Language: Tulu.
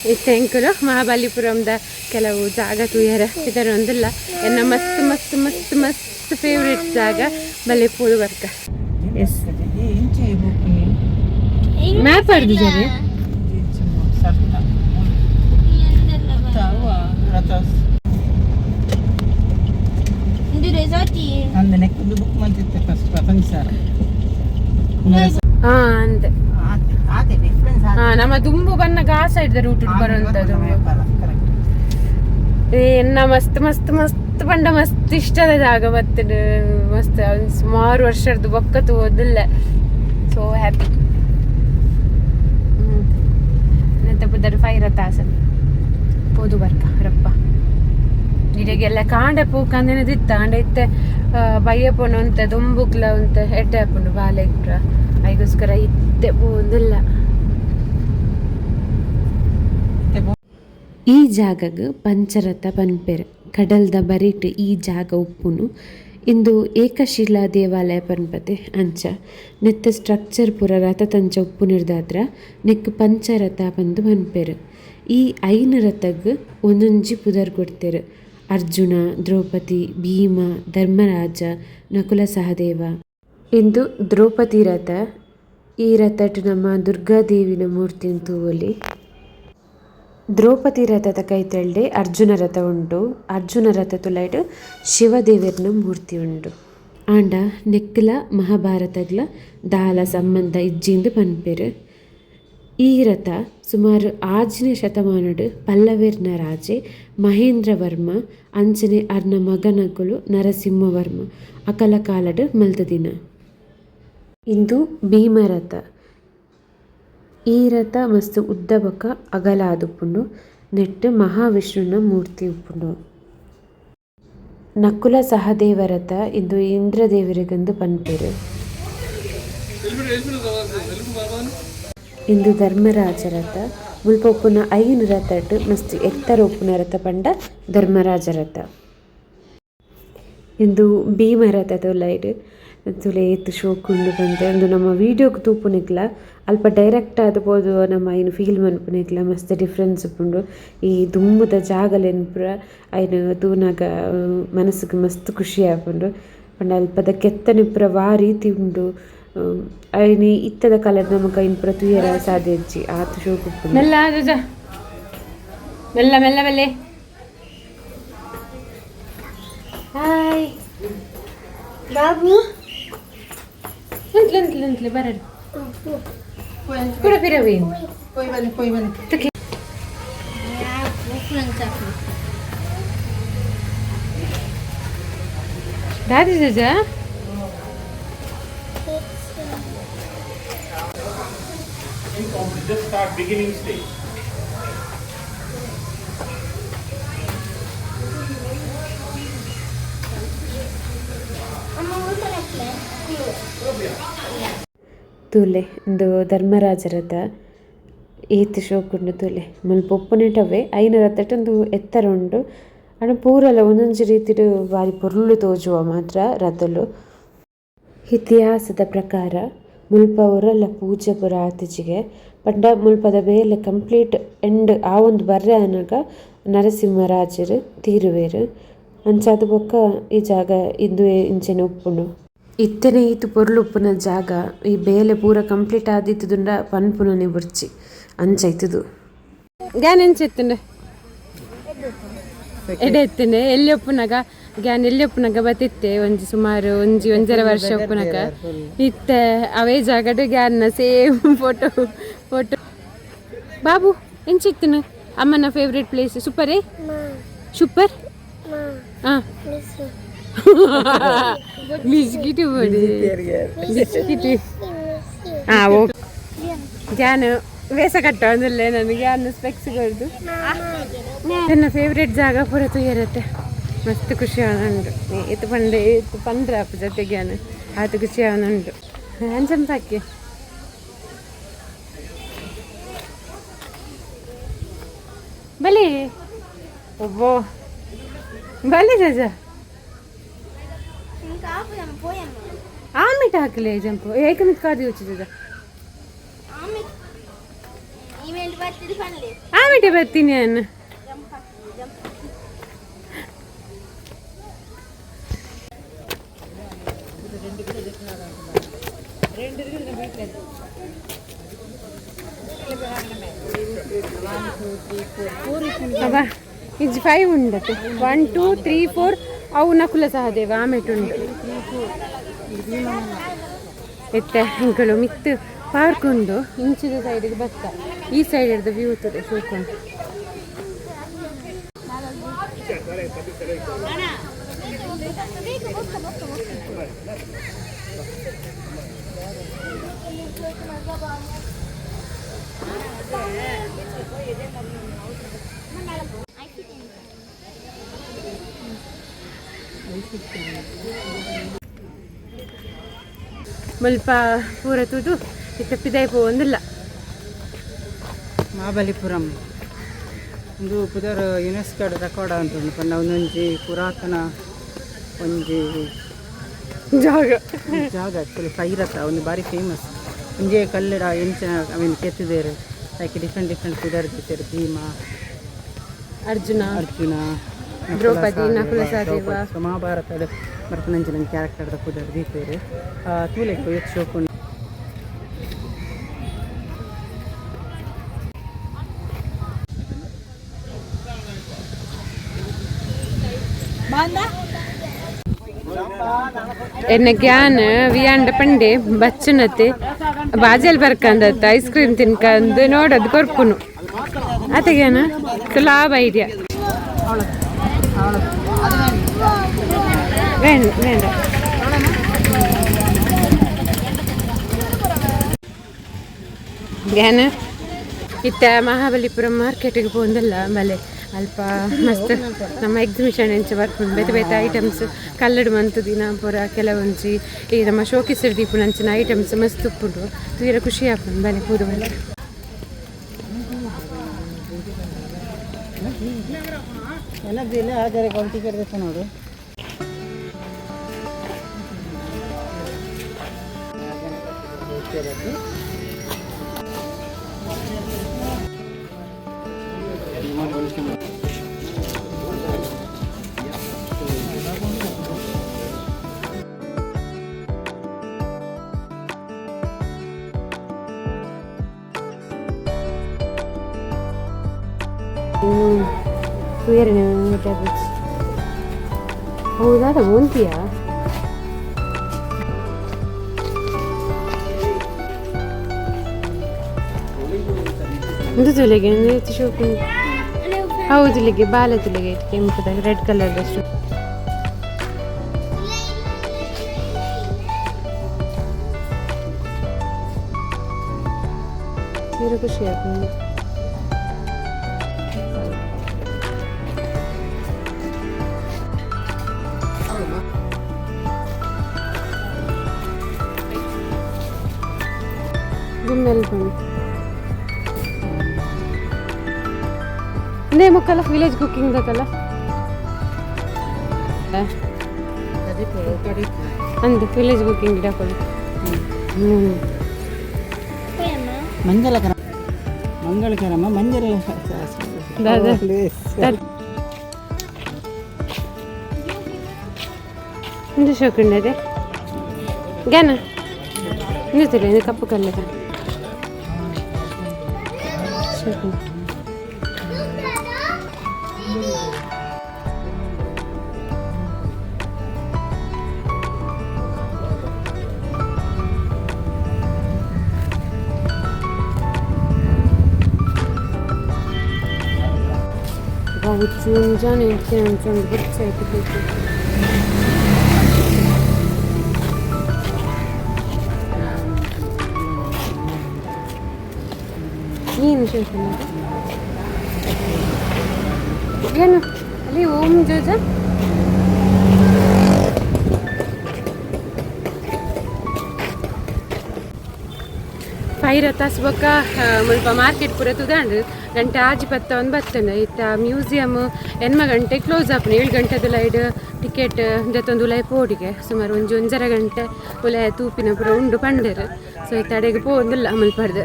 ಇತ್ತೆ ಎಂಕುಲು ಮಹಾಬಲಿಪುರಂದ ಕೆಲವು ಜಾಗ ತೂಯರ ಇದರೊಂದಿಲ್ಲ. ಎನ್ನ ಮಸ್ತ್ ಮಸ್ತ್ ಮಸ್ತ್ ಮಸ್ತ್ ಫೇವ್ರೆಟ್ ಜಾಗ. ಬಲೆ ಪೋದು ಬರ್ಕ. ಎಸ್, ಮ್ಯಾಪ್ ಆಡ್ದಿದ್ದಾರೆ. ಬುಕ್ ಮಂತಿತ್ತೆ ಫಸ್ಟ್ 15,000. ಹಾ, ಅಂತೆ. ಆತೆ ಡಿಫ್ರೆನ್ಸ್. ಹಾ, ನಮ್ಮ ದುಂಬು ಬನ್ನಗ ಆ ಸೈಡ್ ರೂಟ್ ಬರುವಂತದ್ದು. ಕರೆಕ್ಟ್. ಏ, ಎನ್ನ ಮಸ್ತ್ ಮಸ್ತ್ ಮಸ್ತ್ ಪಂಡ ಮಸ್ತ್ ಇಷ್ಟದ ಜಾಗ ಬತ್ತದು. ಮಸ್ತ್ ಸುಮಾರು ವರ್ಷದ್ದು ಬೊಕ್ಕ ತೂದಿಲ್ಲ. ಸೋ ಹ್ಯಾಪಿ. ನೆತ್ತ ಪುದರ್ ಫೈರತಾಸನ್. ಪೋದು ಬರ್ಕ ರಪ್ಪ. ಇಡೆಗೆಲ್ಲ ಕಾಂಡೆ ಪೂಕಂದಿನದಿತ್ತ. ಆಂಡ ಇತ್ತೆ ಬಯ್ಯ ಪೋಣ ಉಂತೆ, ದುಂಬುಕ್ಲ ಉಂತೆ, ಎಡ್ಡೆ ಆಪುಂಡು ಬಾಲೆ ಪೂರ. ಐಗೋಸ್ಕರ ಇತ್ತೆ ಪೋಂದಿಲ್ಲ. ಈ ಜಾಗಗ್ ಪಂಚರಥ ಪನ್ಪೆರ್. ಕಡಲ್ದ ಬರಿಟ್ ಈ ಜಾಗ ಉಪ್ಪುನು. ಇಂದು ಏಕಶಿಲಾ ದೇವಾಲಯ ಪನ್ಪತೆ. ಅಂಚ ನೆತ್ತ ಸ್ಟ್ರಕ್ಚರ್ ಪೂರ ರಥತಂಚ ಉಪ್ಪುನಿರ್ದಾತ್ರ ನೆಕ್ಕ್ ಪಂಚರಥ ಪಂದ್ ಪನ್ಪೆರ್. ಈ ಐನ್ ರಥಗ್ ಒಂಜೊಂಜಿ ಪುದರ್ ಕೊರ್ತೆರ್: ಅರ್ಜುನ, ದ್ರೌಪದಿ, ಭೀಮ, ಧರ್ಮರಾಜ, ನಕುಲ, ಸಹದೇವ. ಇಂದು ದ್ರೌಪದಿ ರಥ. ಈ ರಥಟ್ ನಮ ದುರ್ಗಾದೇವಿನ ಮೂರ್ತಿನ್ ತೂವೊಲಿ. ದ್ರೌಪದಿ ರಥದ ಕೈತಲ್ಡೆ ಅರ್ಜುನ ರಥ ಉಂಡು. ಅರ್ಜುನ ರಥ ತುಲೈಡ್ ಶಿವದೇವೆರ್ನ ಮೂರ್ತಿ ಉಂಡು. ಆಂಡ ನೆಕ್ಕ್ಲ ಮಹಾಭಾರತಗ್ಲ ದಾಲ ಸಂಬಂಧ ಇಜ್ಜಿಂದ್ ಪನ್ಪೆರ್. ಈ ರಥ ಸುಮಾರು 6ನೇ ಶತಮಾನಡ್ ಪಲ್ಲವೆರ್ನ ರಾಜೆ ಮಹೇಂದ್ರ ವರ್ಮ ಅಂಚನೆ ಅರ್ನ ಮಗನಕುಲು ನರಸಿಂಹವರ್ಮ ಅಕಲ ಕಾಲಡ್ ಮಲ್ತುದಿನ. ಇಂದು ಭೀಮರಥ. ಈ ರಥ ಮಸ್ತ್ ಉದ್ದ ಬೊಕ ಅಗಲ ಆದುಪ್ಪುಂಡು. ನೆಟ್ಟ್ ಮಹಾವಿಷ್ಣುನ ಮೂರ್ತಿ ಉಪ್ಪುಂಡು. ನಕುಲ ಸಹದೇವ ರಥ. ಇಂದು ಇಂದ್ರ ದೇವೆರೆಗ್ ಪನ್ಪೆರ್. ಇಂದು ಧರ್ಮರಾಜ ರಥ. ಮುಲ್ಪ ಉಪ್ಪುನ ಐನ್ ರಥಟ್ ಮಸ್ತ್ ಎತ್ತರ ಉಪ್ಪುನ ರಥ ಪಂಡ ಧರ್ಮರಾಜ ರಥ. ಇಂದು ಭೀಮ ರಥದ ಉಲಯಿಡ್. ತೂಲೆ ಏತ್ ಶೋಕುಂಡು ಪಂದ್. ಉಂದು ನಮ ವೀಡಿಯೋಗ್ ತೂಪುನೆಕ್ಲ ಅಲ್ಪ ಡೈರೆಕ್ಟ್ ಆದ್ ಪೋದು ನಮ ಐನ್ ಫೀಲ್ ಮನ್ಪುನೆಕ್ಲ ಮಸ್ತ್ ಡಿಫರೆನ್ಸ್ ಉಪ್ಪುಂಡು. ಈ ದುಂಬುದ ಜಾಗಲೆನ್ ಪೂರ ಐನ್ ತೂನಗ ಮನಸ್ಸುಗ್ ಮಸ್ತ್ ಖುಷಿ ಆಪುಂಡು. ಪಂಡ ಅಲ್ಪದ ಕೆತ್ತನೆ ಪೂರ ವಾ ರೀತಿ ಉಂಡು. ಐನ್ ಇತ್ತೆದ ಕಾಲಡ್ ನಮಕ್ ಐನ್ ಪೂರ ತೂಯೆರೆ ಸಾಧ್ಯ ಇಜ್ಜಿ, ಆತ್ ಶೋಕು ಉಪ್ಪುಂಡು. ಮೆಲ್ಲ ಜಜ, ಮೆಲ್ಲ ಮೆಲ್ಲ ಮೆಲ್ಲೆ. ಹಾಯ್ ಬಾಬು. ಉಂತ್ಲೆ ಉಂತ್ಲೆ ಉಂತ್ಲೆ ಬರಡು ಕೂಡ ಪಿರವಿ. ಪೋಯ್ ಬನ್ನಿ, ಪೋಯ್ ಬನ್ನಿ. ದಾದಿ ಜಜ. Just start beginning stage. ತೂಲೆ, ಇಂದು ಧರ್ಮರಾಜ ರಥ ಏತ್ ಶೋಕುಂಡು ತೂಲೆ. ಮುಲ್ಪ ಉಪ್ಪುನೆಟವೇ ಐನ ರಥಟ್ ಉಂದು ಎತ್ತರ ಉಂಡು. ಆಂಡ ಪೂರಲ ಒಂಜೊಂಜಿ ರೀತಿಡ್ ಬಾರಿ ಪೊರ್ಲು ತೋಜುವ ಮಾತ್ರ ರಥಲು. ಇತಿಹಾಸದ ಪ್ರಕಾರ ಮುಲ್ಪ ಒರಲ ಪೂಜೆ ಪೂರ ಆತಿಜಿಗೆ. ಪಂಡ ಮುಲ್ಪದ ಬೇಲೆ ಕಂಪ್ಲೀಟ್ ಎಂಡ್ ಆವೊಂದು ಬರ್ರೆ ಆನಗ ನರಸಿಂಹ ರಾಜೆರ್ ತೀರುವೆರ್. ಅಂಚಾದ್ ಬೊಕ್ಕ ಈ ಜಾಗ ಇಂದುವೆ ಇಂಚನೆ ಉಪ್ಪುಂಡು. ಇತ್ತೆನೆ ಈತ್ ಪೊರ್ಲು ಉಪ್ಪುನ ಜಾಗ ಈ ಬೇಲೆ ಪೂರ ಕಂಪ್ಲೀಟ್ ಆದಿತ್ತುದುಂಡ ಪನ್ಪುನನೆ ಬೊರ್ಚಿ, ಅಂಚ ಇತ್ತುದು. ಗ್ಯಾನ್ ಎಂಚ ಇತ್ತುಂಡು? ಎಡೆ ಇತ್ತುಂಡು. ಎಲ್ಲಿ ಉಪ್ಪುನಗ ಗ್ಯಾನ್ ಎಲ್ಲಿ ಉಪ್ಪುನಗ ಬತ್ತಿತ್ತೆ. ಒಂಜಿ ಸುಮಾರು ಒಂಜಿ ಒಂಜರ ವರ್ಷ ಉಪ್ಪುನಗ ಇತ್ತೆ ಅವೇ ಜಾಗಡ್ ಗ್ಯಾನ್ನ ಸೇಮ್ ಫೋಟೋ ಫೋಟೋ. ಬಾಬು, ಎಂಚ ಇತ್ತುಂಡು ಅಮ್ಮನ ಫೇವ್ರೇಟ್ ಪ್ಲೇಸ್? ಸೂಪರೇ ಸೂಪರ್. ಹಾಂ, ಬಿಸ್ಕಿಟ್ ಬೋಡಿ, ಬಿಸ್ಕಿಟ್. ಹಾಂ, ಓಕೆ. ಗ್ಯಾನ್ ವೇಸ ಕಟ್ಟೊಂದಿಲ್ಲ ನನಗೆ. ಗ್ಯಾನ್ ಸ್ಪೆಕ್ಸ್ ಕೊರ್ದು ನನ್ನ ಫೇವ್ರೇಟ್ ಜಾಗ ಪೂರ ತೂಯರತ್ತೆ. ಮಸ್ತ್ ಖುಷಿ ಆವೊಂದುಂಡು. ಏತ್ ಪಂಡೆ ಏತ್ ಪಂಡ್ರೆ ಅಪ್ಪು ಜೊತೆ ಗ್ಯಾನ್ ಆತ್ ಖುಷಿ ಆವೊಂದುಂಡು. ಅಂಚಂಪಾಕಿ ಬಲೆ ಒಬ್ಬೋ ಬಲೆ ಜಜ. ಆಮಿಟ್ ಹಾಕಲೆ ಜಂಪು ಏಕಮಿತ್ ಕಾದಿ ವಚ್ಚು ಜಜ. ಆಮೇಲೆ ಬರ್ತೀನಿ ನಾನು. ಅಬ್ಬಾ ಇಜ್ 5 ಉಂಡತೆ 1 2 3 4 ಅವು ನಕುಲ ಸಹದೇವ ಆಮೇಲೆ ಉಂಡು. ಎತ್ತೆ ಇಂಕಳು ಮಿತ್ತು ಪಾರ್ಕ್ ಉಂಡು ಇಂಚಿದ ಸೈಡಿಗೆ ಬತ್ತ ಈ ಸೈಡ್ ಹಿಡ್ದು ವ್ಯೂ ಇರ್ತದೆ ಶೋಕೊಂಡು. ಮುಲ್ಪ ಪೂರ ತೂದು ಇತ್ತ ಪಿದಾಯಿ ಪೋವೊಂದಿಲ್ಲ. ಮಹಾಬಲಿಪುರಂ ಒಂದು ಪುದರ್ ಯುನೆಸ್ಕೋ ರೆಕಾರ್ಡ್ ಅಂತ ಉಂಟು ಪಂಡ ಒಂದೊಂಜಿ ಪುರಾತನ ಒಂಜಿ ಜಾಗ ಜಾಗ ಆ್ಯಕ್ಚುಲಿ ಪೈರತ ಒಂದು ಬಾರಿ ಫೇಮಸ್. ಒಂಜೇ ಕಲ್ಲಡ ಎಂಚಿನ I mean ಕೆತ್ತಿದ್ದೇರು like different different ಪುದರ್ ದೀತೆರ್ ಭೀಮ ಅರ್ಜುನ ಅರ್ಜುನ ದ್ರೌಪದಿ, ನಕುಲ ಸಹದೇವ. ಮಹಾಭಾರತದ ಬರ್ಪನಂಚಿನ ಕ್ಯಾರೆಕ್ಟರ್ದ ಪುದರ್ ದೀತೆರ್ ತೂಲೆ ಶೋಕು. ಎನ್ನ ಗ್ಯಾನ್ ವಿಯಾಂಡ ಪಂಡೆ ಬಚ್ಚನತೆ ಬಾಜಲ್ ಬರ್ಕಂದತ್ತ ಐಸ್ ಕ್ರೀಮ್ ತಿನ್ಕಂದು ನೋಡೋದು ಕೊರ್ಪುನು ಆತಗ್ಯಾನ ಲಾಭ ಐಡಿಯಾ. വേണ്ട വേണ്ട. ಜ್ಞಾನ ಇತ್ತ ಮಹಾಬಲಿಪುರಂ ಮಾರ್ಕೆಟಿಗೆ ಪೋಂದಲ್ಲ ಬಲೆ ಅಲ್ಪ ಮಸ್ತ್ ನಮ್ಮ ಎಕ್ಸಿಬಿಷನ್ ಎಂಚ ಬರ್ಪುಂಡು ಬೇತೆ ಬೇತೆ ಐಟಮ್ಸ್ ಕಲ್ಲಡು ಮಂತು ದಿನ ಪೂರ ಕೆಲವೊಂಜಿ ಈ ನಮ್ಮ ಶೋಕಿಸ್ ದೀಪುನಂಚಿನ ಐಟಮ್ಸ್ ಮಸ್ತ್ ಉಪ್ಪುಂಡು ತೂಯರ ಖುಷಿ ಆಪುಂಡು ಬಲೆ ಪೂದು ಬಲೆ. ಎನರ್ಜಿ ಹಾಗಾದ್ರೆ ಟಿಕೆಟ್ ನೋಡು. ತೂಯರನೆ ಹೌದಾ ಓಂತಿಯಾ? ಒಂದು ತುಲೆಗೆ ಒಂದು ಶೋಕು ಹೌದು ತುಲೆಗೆ ಬಾಲ ತುಲೆಗೆ ಕೆಂಪುದ ರೆಡ್ ಕಲರ್ ಅಷ್ಟು. ತೀರ ಖುಷಿ ಆಗ್ತದೆ. ಗುಮ್ಮೆಲ್ ಬನ್ನಿ ಇಂದೇ ಮುಕ್ಕಲ್ಲ ವಿಲೇಜ್ ಕುಕ್ಕಿಂಗ್ ದಕಲ್ಲ ಅಂದು ವಿಲೇಜ್ ಕುಕ್ಕಿಂಗ್ ಗಿಡ ಹ್ಞೂ. ಮಂಜಲಕರ ಮಂಗಳಕರಮ್ಮ ಮಂಜಲ. ದಾದಾ. ಇಂದು ಶೋಕುಂಡದೆ ಜ್ಞಾನ ಇಂದು ತುಲೆ ಇಂದು ಕಪ್ಪು ಕಲ್ಲದ ಶೋಕುಂಡು. ಉಚ್ಚುಂಜಾನೆ ಅಂಚೊಂದು ಬುಚ್ಚ ಏನು ಶೋಕುಂಡದೆ ಏನು ಅಲ್ಲಿ ಓಂ ಜೋಜ ಪೈರ ತಾಸು ಬೊಕ್ಕ ಮುಲ್ಪ ಮಾರ್ಕೆಟ್ ಪೂರ ತೂದಾಂಡ್ ಗಂಟೆ ಆಜಿ ಪತ್ತ ಒಂದು ಬತ್ತಂಡ ಇತ್ತ ಮ್ಯೂಸಿಯಮ್ ಎನ್ಮ ಗಂಟೆ ಕ್ಲೋಸ್ ಆಪುಂಡು 7 ಗಂಟೆದ ಲೈಡ್ ಟಿಕೆಟ್ ದೆತ್ತೊಂದು ಉಲಾಯಿ ಪೋಡಿಗೆ ಸುಮಾರು ಒಂಜಿ ಒಂಜರ ಗಂಟೆ ಉಲಾಯ ತೂಪಿನ ಪೂರ ಉಂಡು ಪಂಡೆರ್. ಸೊ ಇತ್ತ ಅಡೆಗೆ ಪೋಂದಿಲ್ಲ ಮುಲ್ಪರ್ದು.